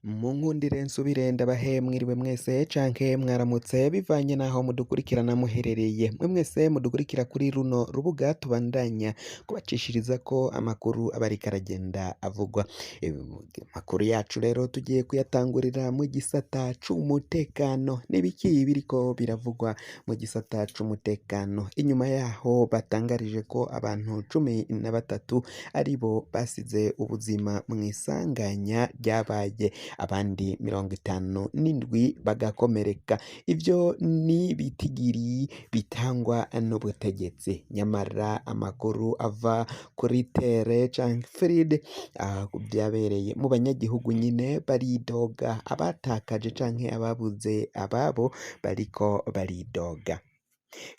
Munkundire nsubire ndabahe mwiriwe mwese canke mwaramutse bivanye n'aho mudukurikirana muherereye. Mwe mwese mudukurikira kuri runo rubuga tubandanya kubacishirizako amakuru aba ariko aragenda avugwa. Amakuru yacu rero tugiye kuyatangurira mu gisata c'umutekano. N'ibiki biriko biravugwa mu gisata c'umutekano? Inyuma yaho batangarije ko abantu 13 aribo basize ubuzima mw'isanganya ryabaye, abandi 57 bagakomereka. Ivyo ni ibitigiri bitangwa n'ubutegetsi. Nyamara amakuru ava kuri tere canke firide vyabereye mu banyagihugu nyine baridoga, abatakaje canke ababuze ababo bariko baridoga.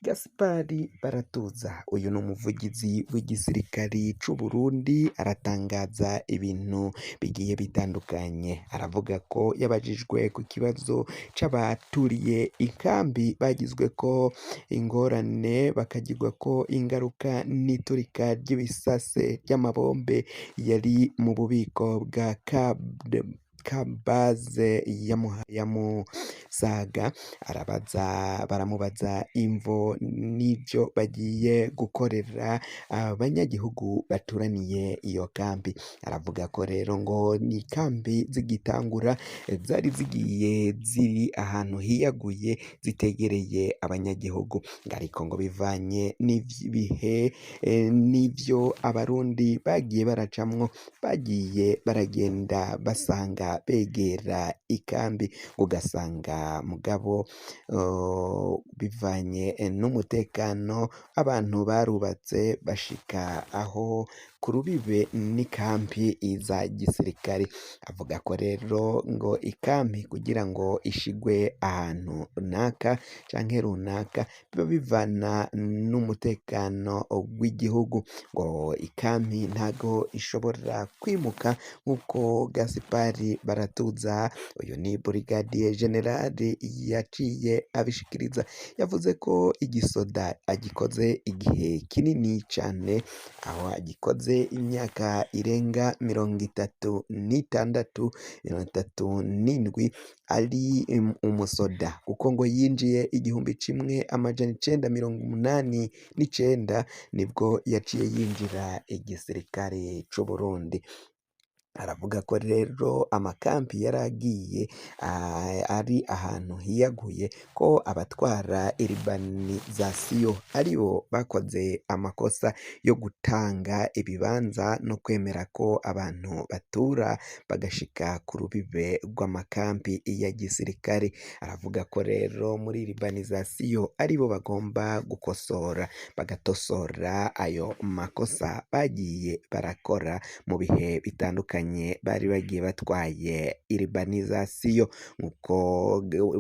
Gaspari Baratuza, uyu ni umuvugizi w'igisirikari c'Uburundi, aratangaza ibintu bigiye bitandukanye. Aravuga ko yabajijwe ku kibazo c'abaturiye ikambi bagizweko ingorane, bakagirwako ingaruka n'iturika ry'ibisase vy'amabombe yari mu bubiko bwa Kabaze ya Musaga. Arabaza, baramubaza imvo n'ivyo bagiye gukorera abanyagihugu baturaniye iyo kambi. Aravuga ko rero ngo ni ikambi zigitangura zari zigiye ziri ahantu hiyaguye zitegereye abanyagihugu, ariko ngo bivanye n'ibihe n'ivyo abarundi bagiye baracamwo, bagiye baragenda basanga begera ikambi, ugasanga mugabo bivanye n'umutekano abantu barubatse bashika aho ku rubibe n'ikambi za gisirikare. Avuga ko rero ngo ikambi kugira ngo ishigwe ahantu runaka canke runaka biba bivana n'umutekano w'igihugu, ngo ikambi ntago ishobora kwimuka nk'uko Gaspari Baratuza, uyu ni Brigadier General, yaciye abishikiriza. Yavuze ko igisoda agikoze igihe kinini cane, aho agikoze imyaka irenga 36, 37 ari umusoda, kuko ngo yinjiye 1989, nibwo yaciye yinjira igisirikare c'Uburundi. Aravuga ko rero amakambi yaragiye ari ahantu hiyaguye, ko abatwara iribanizasiyo aribo bakoze amakosa yo gutanga ibibanza no kwemera ko abantu batura bagashika ku rubibe rw'amakambi ya gisirikare. Aravuga ko rero muri iribanizasiyo aribo bagomba gukosora, bagatosora ayo makosa bagiye barakora mu bihe bitandukanye bari bagiye batwaye iribanizasiyo, nk'uko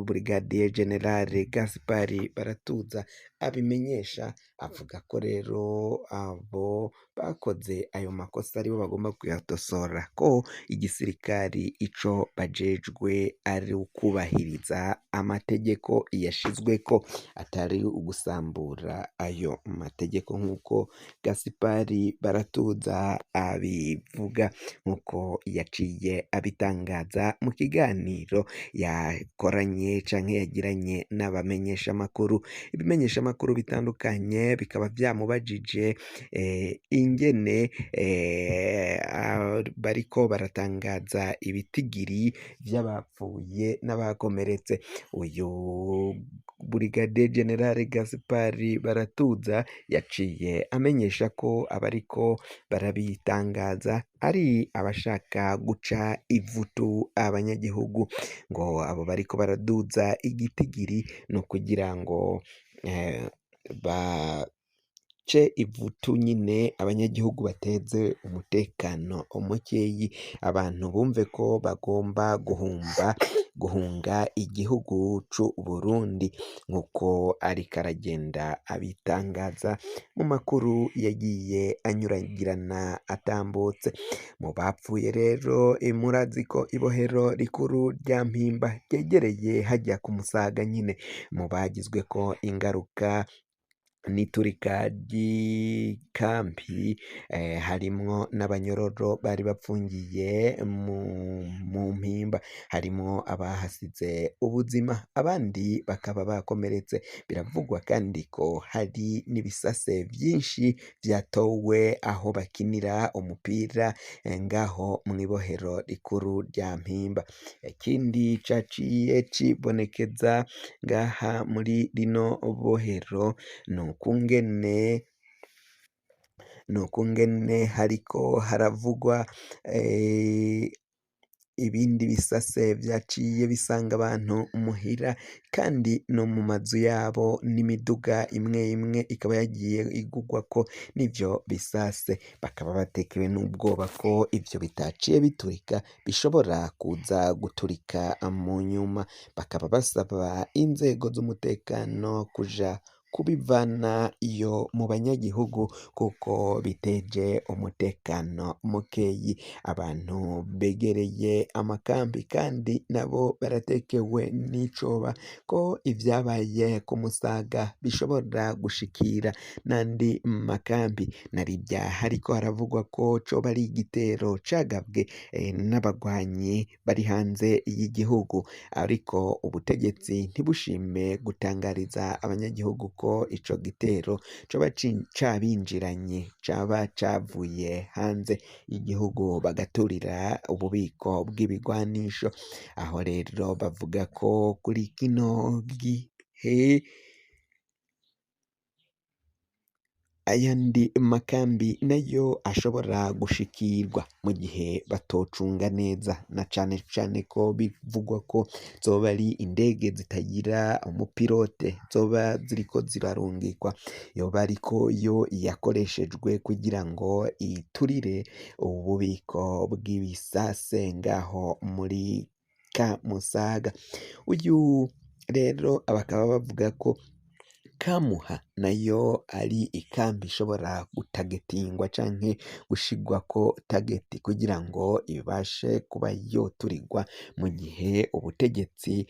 Brigadier General Gaspari Baratuza abimenyesha. Avuga ko rero abo bakoze ayo makosa aribo bagomba kuyatosora, ko igisirikari ico bajejwe ari ukubahiriza amategeko yashizweko, atari ugusambura ayo mategeko nk'uko Gaspari Baratuza abivuga, nk'uko yaciye abitangaza mu kiganiro yakoranye canke yagiranye n'abamenyeshamakuru. Ibimenyeshamakuru bitandukanye bikaba vyamubajije ingene bariko baratangaza ibitigiri vy'abapfuye n'abakomeretse. Uyu Brigadier General Gaspari Baratuza yaciye amenyesha ko abariko barabitangaza ari abashaka guca ivutu abanyagihugu, ngo abo bariko baraduza igitigiri no kugira ngo bace ivutu nyine abanyagihugu, bateze umutekano mukeyi, abantu bumve ko bagomba guhumba guhunga igihugu c'Uburundi, nk'uko ariko aragenda abitangaza mu makuru yagiye anyuragirana atambutse. Mu bapfuye rero murazi ko ibohero rikuru rya Mpimba ryegereye hajya ku Musaga nyine, mu bagizweko ingaruka N'iturika ry'ikampi harimwo n'abanyororo bari bapfungiye mu mpimba, harimwo abahasize ubuzima, abandi bakaba bakomeretse. Biravugwa kandi ko hari n'ibisase vyinshi vyatowe aho bakinira umupira ngaho mw'ibohero rikuru rya Mpimba. Ikindi caciye cibonekeza ngaha muri rino bohero nukungene hariko haravugwa ibindi bisase vyaciye bisanga abantu muhira kandi no mu mazu yabo, n'imiduga imwe imwe ikaba yagiye igugwako n'ivyo bisase, bakaba batekewe n'ubwoba ko ivyo bitaciye biturika bishobora kuza guturika mu nyuma, bakaba basaba inzego z'umutekano kuja kubivana iyo mu banyagihugu kuko biteje umutekano mukeyi. Abantu begereye amakambi kandi nabo baratekewe n'icoba ko ivyabaye ku Musaga bishobora gushikira n'andi makambi, narirya hariko haravugwa ko coba ari igitero cagabwe n'abagwanyi bari hanze y'igihugu, ariko ubutegetsi ntibushime gutangariza abanyagihugu ko ico gitero coba cabinjiranye, caba cavuye hanze y'igihugu bagaturira ububiko bw'ibigwanisho. Aho rero bavuga ko kuri kino gihe ayandi makambi nayo ashobora gushikirwa mu gihe batocunga neza, na cane cane ko bivugwa ko zoba ari indege zitagira umupilote zoba ziriko zirarungikwa, yoba ariko yo yakoreshejwe kugira ngo iturire ububiko bw'ibisase ngaho muri Kamusaga. Uyu rero bakaba bavuga ko Kamuha nayo ari ikambi ishobora gutagetingwa canke gushigwako tageti kugira ngo ibashe kuba yoturigwa mu gihe ubutegetsi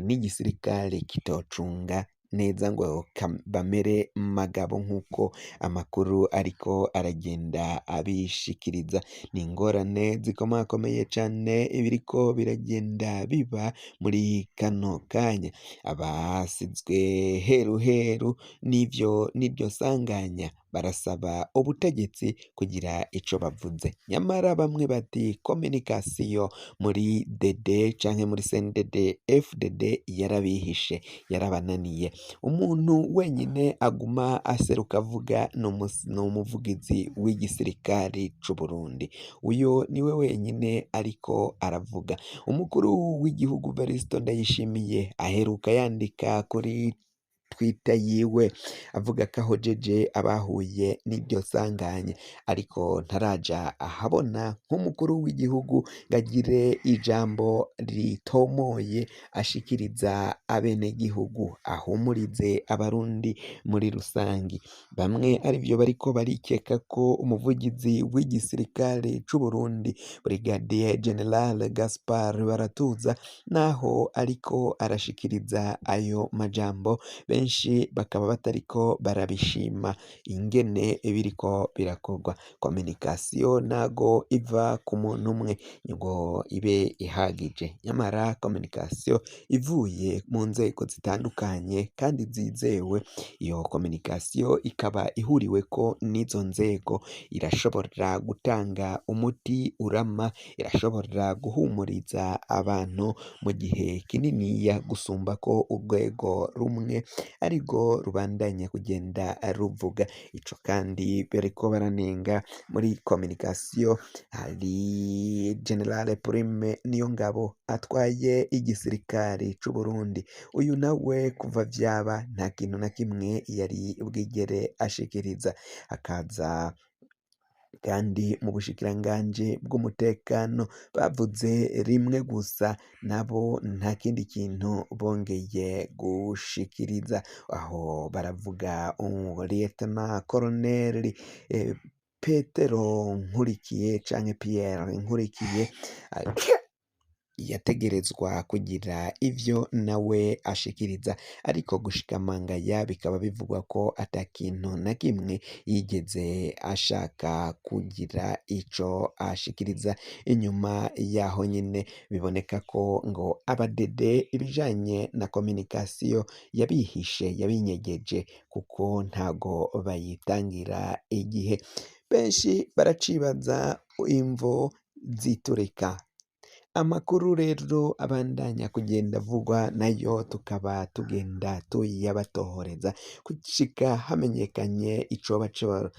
n'igisirikare kitocunga neza ngo bamere magabo nk'uko amakuru ariko aragenda abishikiriza. Ni ingorane zikomakomeye cane ibiriko biragenda biba muri kano kanya, abasizwe heruheru n'ivyo n'iryo sanganya barasaba ubutegetsi kugira ico bavuze, nyamara bamwe bati communication muri DD canke muri CNDD FDD yarabihishe, yarabananiye. Umuntu wenyine aguma aseruka avuga ni umuvugizi w'igisirikare c'u Burundi, uyo niwe wenyine ariko aravuga. Umukuru w'igihugu Varisito Ndayishimiye aheruka yandika kuri Twitter yiwe avuga ko ahojeje abahuye n'iryo sanganya, ariko ntaraja ahabona nk'umukuru w'igihugu ngo agire ijambo ritomoye ashikiriza abenegihugu, ahumurize abarundi muri rusangi. Bamwe arivyo bariko barikeka ko umuvugizi w'igisirikare c'u Burundi Brigadier General Gaspard Baratuza naho ariko arashikiriza ayo majambo, benshi bakaba batariko barabishima ingene biriko birakorwa. Communication ntago iva ku muntu umwe ngo ibe ihagije, nyamara communication ivuye mu nzego zitandukanye kandi zizewe, iyo communication ikaba ihuriweko n'izo nzego, irashobora gutanga umuti urama, irashobora guhumuriza abantu mu gihe kininiya gusumba ko urwego rumwe arirwo rubandanya kugenda ruvuga. Ico kandi bariko baranenga muri communication hari General Prime Niyongabo atwaye igisirikare c'u Burundi, uyu nawe kuva vyaba nta kintu na kimwe yari bwigere ashikiriza. Hakaza kandi mu bushikiranganji bw'umutekano bavuze rimwe gusa, nabo nta kindi kintu bongeye gushikiriza. Aho baravuga Lieutenant Colonel Petero Nkurikiye canke Pierre Nkurikiye. Yategerezwa kugira ivyo nawe ashikiriza, ariko gushika mangaya bikaba bivugwa ko ata kintu na kimwe yigeze ashaka kugira ico ashikiriza. Inyuma yaho nyene biboneka ko ngo abadede ibijanye na communication yabihishe, yabinyegeje, kuko ntago bayitangira igihe. Benshi baracibaza imvo ziturika. Amakuru rero abandanya kugenda avugwa nayo tukaba tugenda tuyabatohoreza gushika hamenyekanye icoba co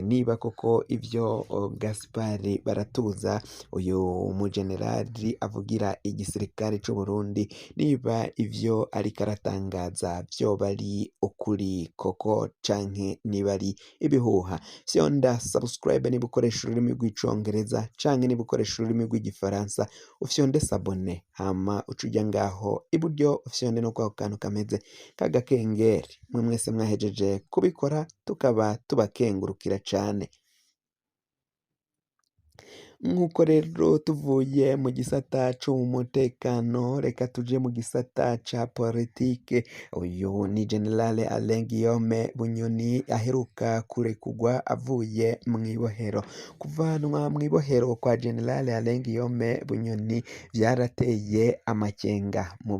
niba koko ivyo Gaspard Baratuza, uyu mujenerali avugira igisirikare c'Uburundi, niba ivyo ariko aratangaza vyoba ari ukuri koko canke niba ari ibihuha. Fyonda subscribe niba ukoresha ururimi rw'icongereza canke niba ukoresha ururimi rw'igifaransa ufyonde s'abonner, hama uce uja ngaho iburyo ufyonde no kwako kantu kameze k'agakengeri. Mwe mwese mwahejeje kubikora tukaba tubakengurukira cane. Nk'uko rero tuvuye mu gisata c'umutekano, reka tuje mu gisata ca politike. Uyu ni General Alain Guillaume Bunyoni aheruka kurekurwa avuye mw'ibohero. Kuvanwa mw'ibohero kwa General Alain Guillaume Bunyoni vyarateye amakenga mu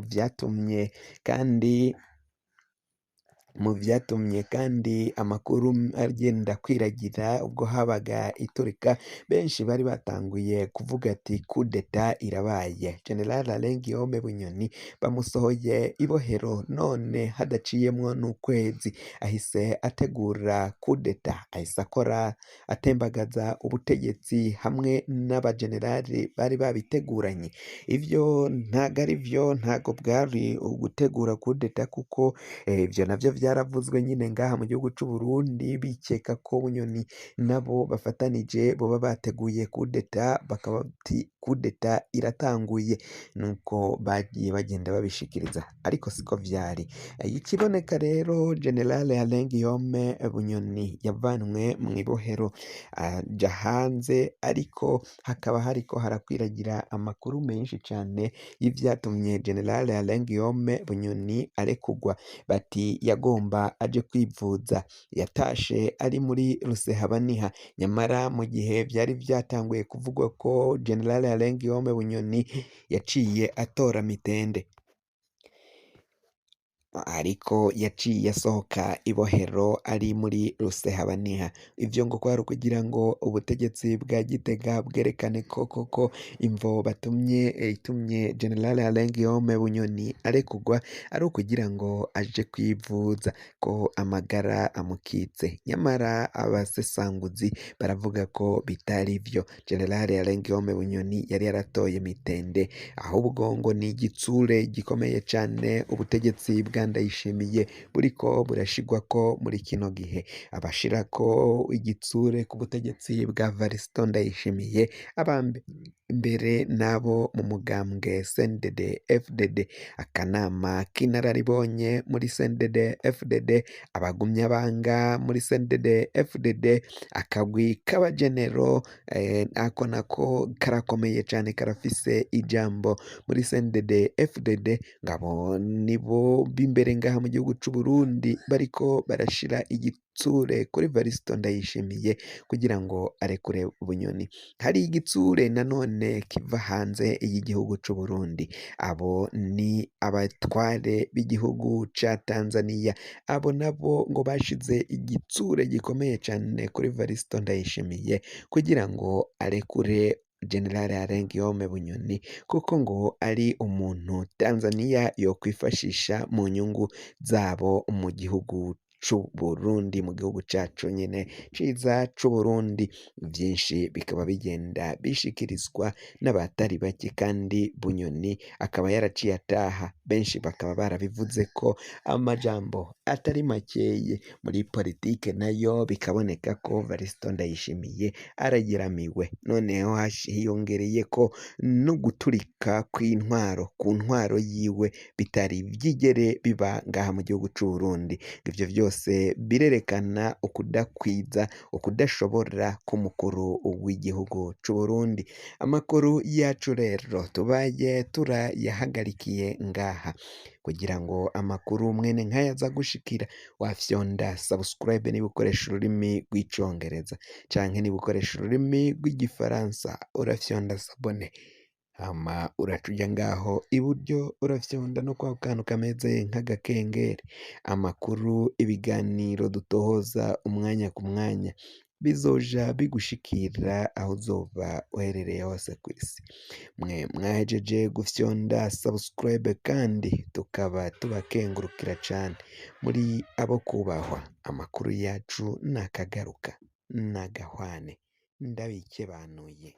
vyatumye kandi amakuru agenda kwiragira. Ubwo habaga iturika, benshi bari batanguye kuvuga ati kudeta irabaye, General Alain Guillaume Bunyoni bamusohoye ibohero none hadaciyemwo n'ukwezi ahise ategura kudeta, ahise akora atembagaza ubutegetsi hamwe n'abajenerali bari babiteguranye. Ivyo ntago ari vyo, ntago bwari ugutegura kudeta, kuko ivyo navyo vyaravuzwe nyine ngaha mu gihugu c'Uburundi, bikeka ko Bunyoni nabo bafatanije boba bateguye kudeta, bakaba bati kudeta iratanguye, nuko bagiye bagenda babishikiriza, ariko siko vyari. Ikiboneka rero, General Alain Guillaume Bunyoni yavanwe mw'ibohero aja hanze, ariko hakaba hariko harakwiragira amakuru menshi cane y'ivyatumye General Alain Guillaume Bunyoni arekurwa. Bati yagomba aje kwivuza, yatashe ari muri Rusehabaniha. Nyamara mu gihe vyari vyatanguye kuvugwa ko General Alain Guillaume Bunyoni yaciye atora mitende, ariko yaciye asohoka ibohero ari muri Rusehabaniha. Ivyo ngo kwari ukugira ngo ubutegetsi bwa Gitega bwerekane ko koko imvo batumye itumye General Alain Guillaume Bunyoni arekurwa ari ukugira ngo aje kwivuza, ko amagara amukitse. Nyamara abasesanguzi baravuga ko bitari vyo. General Alain Guillaume Bunyoni yari yaratoye mitende, ahubwo ngo ni igitsure gikomeye cane ubutegetsi bwa Ndayishimiye buriko burashigwako muri kino gihe. Abashirako igitsure ku butegetsi bwa Varisito Ndayishimiye, mbere nabo mu mugambwe CNDD FDD, akanama k'inararibonye muri CNDD FDD, abagumyabanga muri CNDD FDD, akagwi k'abagenero ako nako karakomeye cane, karafise ijambo muri CNDD FDD. Ngabo nibo b'imbere ngaha mu gihugu c'u Burundi bariko barashira igitsure kuri Varisito Ndayishimiye kugira ngo arekure Bunyoni. Hari igitsure nanone kiva hanze y'igihugu c'u Burundi, abo ni abatware b'igihugu ca Tanzania. Abo nabo ngo bashize igitsure gikomeye cane kuri Varisito Ndayishimiye kugira ngo arekure General Alain Guillaume Bunyoni, kuko ngo ari umuntu Tanzania yokwifashisha mu nyungu zabo mu gihugu c'u Burundi, mu gihugu cacu nyene ciza c'u Burundi. Vyinshi bikaba bigenda bishikirizwa n'abatari bake, kandi Bunyoni akaba yaraciye ataha. Benshi bakaba barabivuze ko amajambo atari makeye. Muri politike nayo bikaboneka ko Varisito Ndayishimiye arageramiwe, noneho hiyongereyeko no guturika kw'intwaro ku ntwaro yiwe bitari vyigere biba ngaha mu gihugu c'u Burundi. Ivyo vyose vyose birerekana ukudakwiza, ukudashobora k'umukuru w'igihugu c'Uburundi. Amakuru yacu rero tubaye turayahagarikiye ngaha kugira ngo amakuru mwene nkaya aza gushikira, wafyonda subscribe niba ukoresha ururimi rw'icongereza, canke niba ukoresha ururimi rw'igifaransa urafyonda s'abonner, hama uraca uja ngaho iburyo urafyonda no kwako kantu kameze nk'agakengeri. Amakuru, ibiganiro dutohoza umwanya ku mwanya bizoja bigushikira aho uzoba uherereye hose kw'isi. Mwe mwahejeje gufyonda subscribe kandi tukaba tubakengurukira cane, muri abo kubahwa. Amakuru yacu nakagaruka nagahwane, ndabikebanuye.